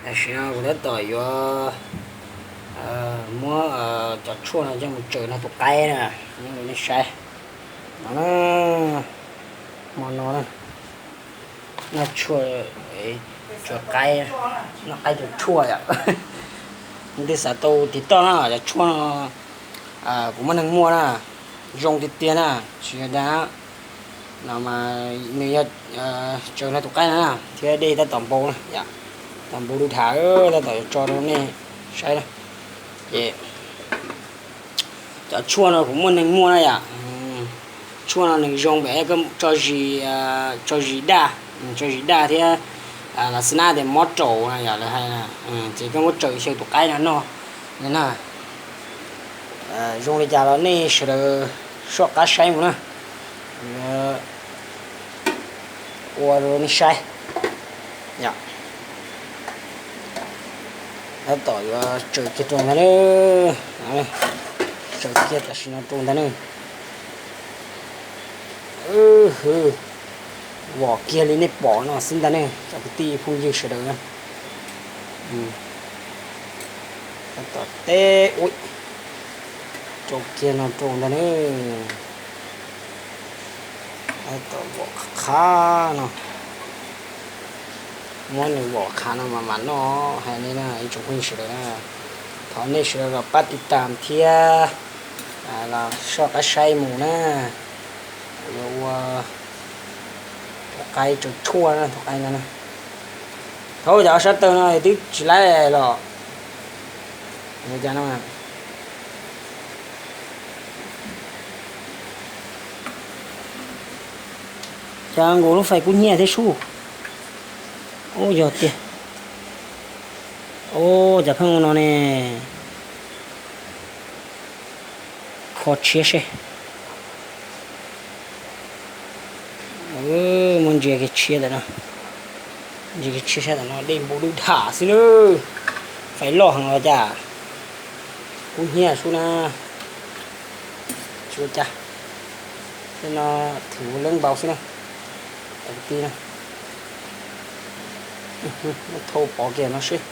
Tam sim no kuv tab tom yuav muab cov tshuaj no coj mus tsaws nrog tus qaib na, nej saib no na, hmo no na, noj tshuaj, tsuav qaib, noj qaib tsuav tshuaj yom. Leej twg xav tau tiv toj na, cov tshuaj no kuv muaj neeg muaj na, zoo tiag tiag na, tsis yog dag no mas nws yog tsaws nrog tus qaib no na, thiab dej tab tom npau na, tom npau dub dham, tab tom yuav tso rau nej saib na. Ces cov tshuaj no kuv muaj neeg muaj na yom. Tshuaj no nws zoo pem tso zis, tso zis daj, tso zis daj thiab los xi nab tias mob raum no yom, lawv hais na. Ces koj muab tsaws xyaw tus qaib no noj na. Zoo li cas los nej sawv daws soj qab saib mus na, ua rau nej saib. Tab tom yuav tsaws kiag rau ntag na, tsaws kiag tam sim no rau ntag na. Vom kiag li nej pom no xwb ntag ne, cov kwv tij phooj ywg sawv daws na. Tab tom teb ua rau kiag no rau ntag ne. Tab tom vom qhov qhav no, muab nws vom qhav no mas mam noj, hais li na ib tsoom phooj ywg sawv daws na. Thov nej sawv daws los pab tiv tam thiab los soj qab saib mus na. Kuv yuav ua tus qaib tsaws tshuaj na, tus qaib no na. Thaum cov ob sab taw no twb tsis laib los, cas nkaus lub fais kub hnyiab thiab sub. Ub, yog tiag. Ub, cas pheej ua no ne. Kho tshiab seb. Muab ntsia kiag tshiab ntawm no, ntsia kiag tshiab sab ntawm no dej npau dub dham xwb na. Fais loj heev los cas. Kub hnyiab sub na. Tsis ua cas, tej no thwm ua leeb npau xwb na. Tam ti na, thauj pov kiag no seb.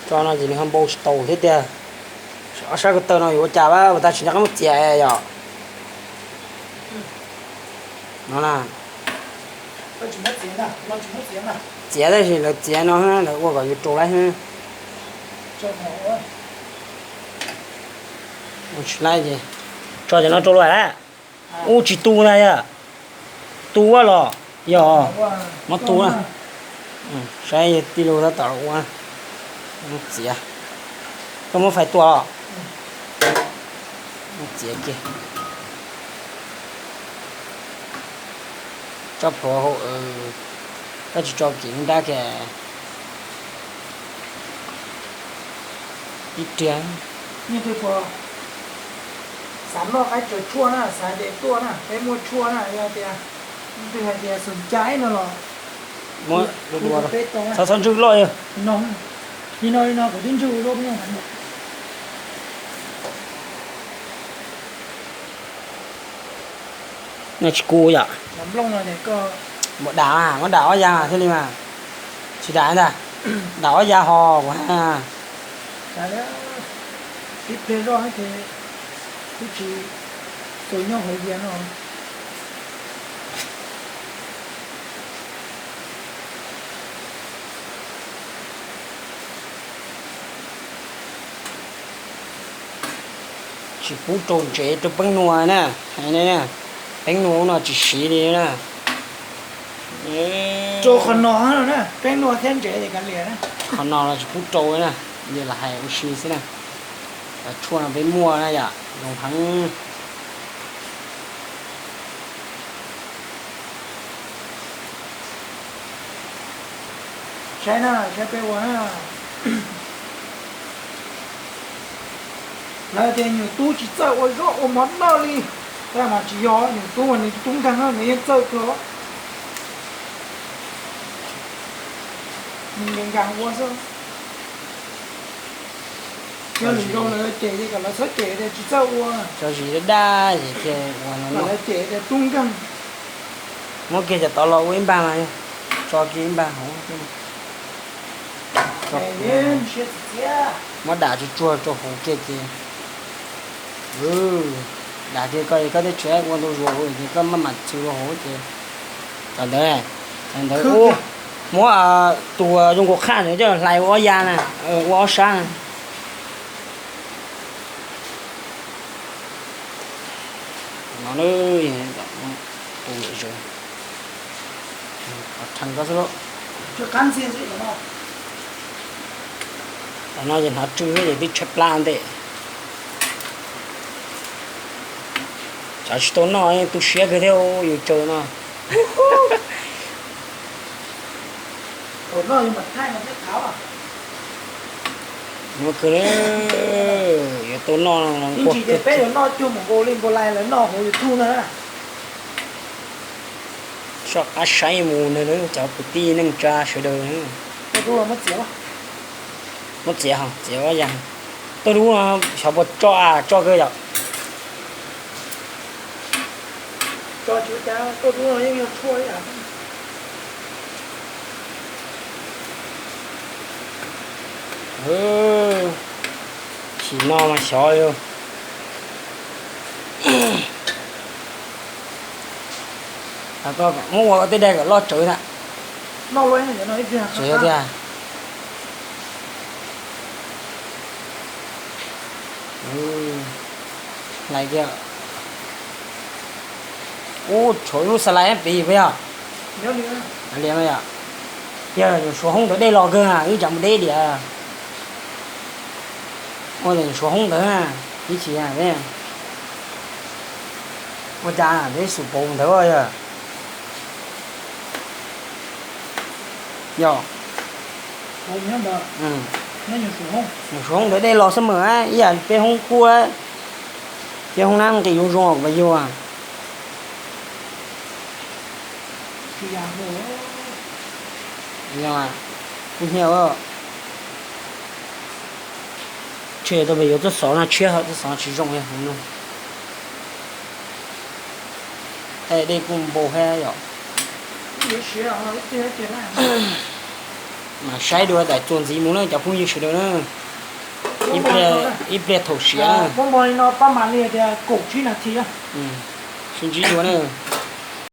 Tso no ces nws ho npau tsis tau thiab tiag. Ob sab ko taw no yuav ua cas, puas tas tsis nco qab muab txiav yom. No na, txiav tab sis lawv txiav no lawv ua kom yus rau laib. Tsis laib ces tso cov no rau lawm. Ub, tsis tu ntag yom. Tu ua los yog muab tu na. Saib tij laug tab tom ua txiav. Koj muab fais tua los. Txiav kiag. Tso plhuav hauv, koj tsis tso kiag dab kiag. Ib riag. Xav noj qaib tsaws tshuaj na, xav ces tuaj na, peb muaj tshuaj na, yog tias leej twg hais tias xum cai no los muab, peb tau, txhob ntswj loj. Li no, li no kuv twb ntswj ua luaj. No tsis kub yom. Muab dam, muab dam ob ya thiaj li mas. Tsis dam ntag, dam ob ya ho kuv ha. Tsis pub rau ntsev rau peeb nua na. Peeb nua no tsis siv li na. Rau qhov no, peeb nua thiab ntsev, qhov no los tsis pub rau na, yog los hais ua si xwb na. Cov tshuaj no peb muaj na yom, zoo heev. Saib na, saib peb ua na. Lawv tias nyuam tub tsis txawj ua zaub ua mov noj li, tab mas tsis yog, nyuam tub mas nws tub nkeeg nws yeej txawj kawg. Nws nkees nkees ua xwb. Yog lwm zaus lawv cem ces kom lawv txhob cem tias tsis txawj ua. Tso zis daj daj es thiaj ua no kom lawv cem tias tub nkeeg. Muab kiag cov tod los ua ib npag mas, tso kiag ib npag hauv. Muab dam tsuag tsuag rau hauv kiag ces, dam kiag koj, koj tej tsev ua ntau zuag ces koj maj mam txhw rau hauv ces, thaum ntawd, thaum ntawd ua, muab tus zoo nkaus qhaj ntawd coj hlais ua ob ya na, ua ob sab na. No, tus niam zes, qhov rhees koj xwb lauj. Qhov no ces hnav tsw xwb ces twb tshaib plab ntej. Tsam tsis tau noj tu siab kawg thiab yus tsaws no. Nws kawg, yuav tau noj. Soj qab saib mus nws cov kwv tij neej tsa sawv daws. Muab txiav, ho txiav ob ya. Tuaj dub no xyov puas tso, tso kawg yom. Chim no mas xyov li. Muab ua tej daim kom loj tsawv na. Tsev tiag. Hlais kiag. Ub, tshuav lub xas lais pem puas yog? Yog, yog nyuam Suav Hoob ntawd dej los kawg, wb tsam mus deb diam. Ua nyuam Suav Hoob ntawd, ib chim ua cas peb xum pauv ntawd yog. Yog, nyuam Suav Hoob ntawd dej los xwb mas ib yam peb Hoob Kub, peb Hoob Nab nqis yuav zoo kuv pas yug. Kuv nyiam, tshem tau pem yuav txoj xov no tshiab, txoj xov tsis zoo li no. Dej kuj npau thiab yom. Mas saib dua daim txuas ntxiv mus na cov phooj ywg sawv daws na. Ib pliag thaum siav na. Sib ntsib dua na.